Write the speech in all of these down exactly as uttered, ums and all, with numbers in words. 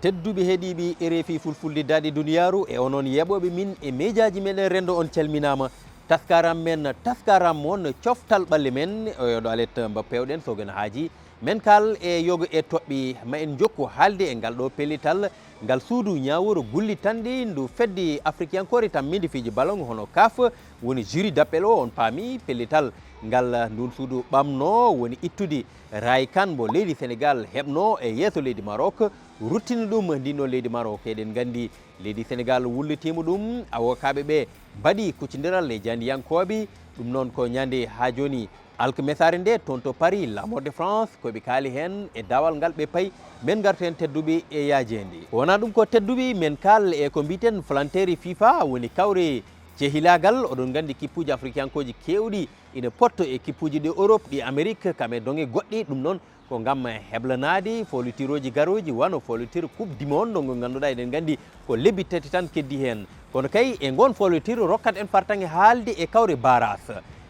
Tedduɓe heɗiiɓe R F I Fulfulde Daande Duniyaaru e onon yeɓooɓe min e mejaaji meɗen renndo, on calminaama. Taskaram men, taskaram mon, coftal ɓalli men, oyoɗo alet mba pewɗen sogen haaji. Men kal e yogo e toɓɓi, ma en jokku haalde e ngal ɗo pellital, ngal suudu ñaaworo gulli tanɗi ndu feddi afrikiyankoore tamminde fiji ballon hono kaf, woni jury d'appel o, on paami pellital ngal ndun suudu ɓamno, woni ittude Raay Kan mbo leydi Senegal heɓno e yeeso leydi Maroc, ruttini ɗum ndin ɗon leydi Maroc. Eɗen nganndi leydi Senegal wullitiima ɗum, awokaaɓe ɓe mbaɗi kuccindiral e jaandiyankooɓe. Ɗum noon ko ñande haa jooni alkamesare nde toon to Paris, La Mort de France, ko ɓe kaali heen e daawal ngal ɓe payi. Men ngartu heen tedduɓe e yaajeende. Ko wonaa ɗum ko tedduɓe, men kaal e ko mbiten falanteeri fifa, woni kawre cehilaagal. Oɗon nganndi kippuuji afrikiyankooji keewɗi ina potto e kippuuji ɗi Europe, ɗi Amérique, kam e doŋe goɗɗe. Ɗum noon ko ngam heblanaade foolitirooji garooji, wano foolitir Coupe du Monde, ngo ngannduɗaa eɗen nganndi ko lebbi tati tan keddi heen. Kono kay e ngoon foolitir rokkat en fartaŋŋe haalde e kawre baras.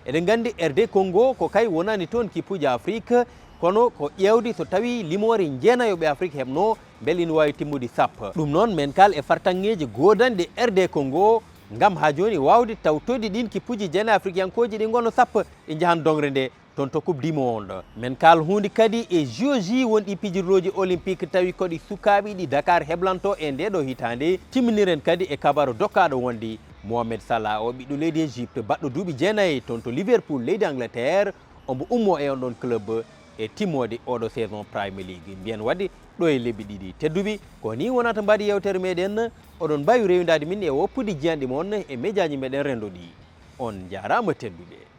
Eɗen nganndi R D Congo ko kay wonaani toon kippuuji Afrique, kono ko ƴeewde so tawii limoore jeenayoɓe Afrique heɓno, mbele ina waawi timmude sappo. Ɗum noon men kaal e fartaŋŋeeji goodanɗe R D Congo, ngam haa jooni waawde tawtoyde ɗiin kippuuji jeenayi afrikiyankooji ɗi ngono sappo ɗi njahan doŋre nde toon to Coupe du Monde. Men kaal huunde kadi e J O J wonɗi pijirlooji olympique tawi ko ɗi sukaaɓe ɗi Dakar heblanto e ndee ɗo hitaande. Timminiren kadi e kabaru dokkaaɗo wonde Mohamed Salah, o ɓiɗɗo leydi Égypte, baɗɗo duuɓi jeenayi toon to Liverpool leydi Angleterre, ombo ummo e on ɗon club e timmoode oɗo saison Premier League. Mbiyen waɗde ɗo e lebbi ɗiɗi. Tedduɓe, ko ni wonata mbaadi yewtere meɗen. Oɗon mbaawi rewindaade min e woppude jiyanɗe mon e mejaaji meɗen renndo ɗi. On njaaraama tedduɓe.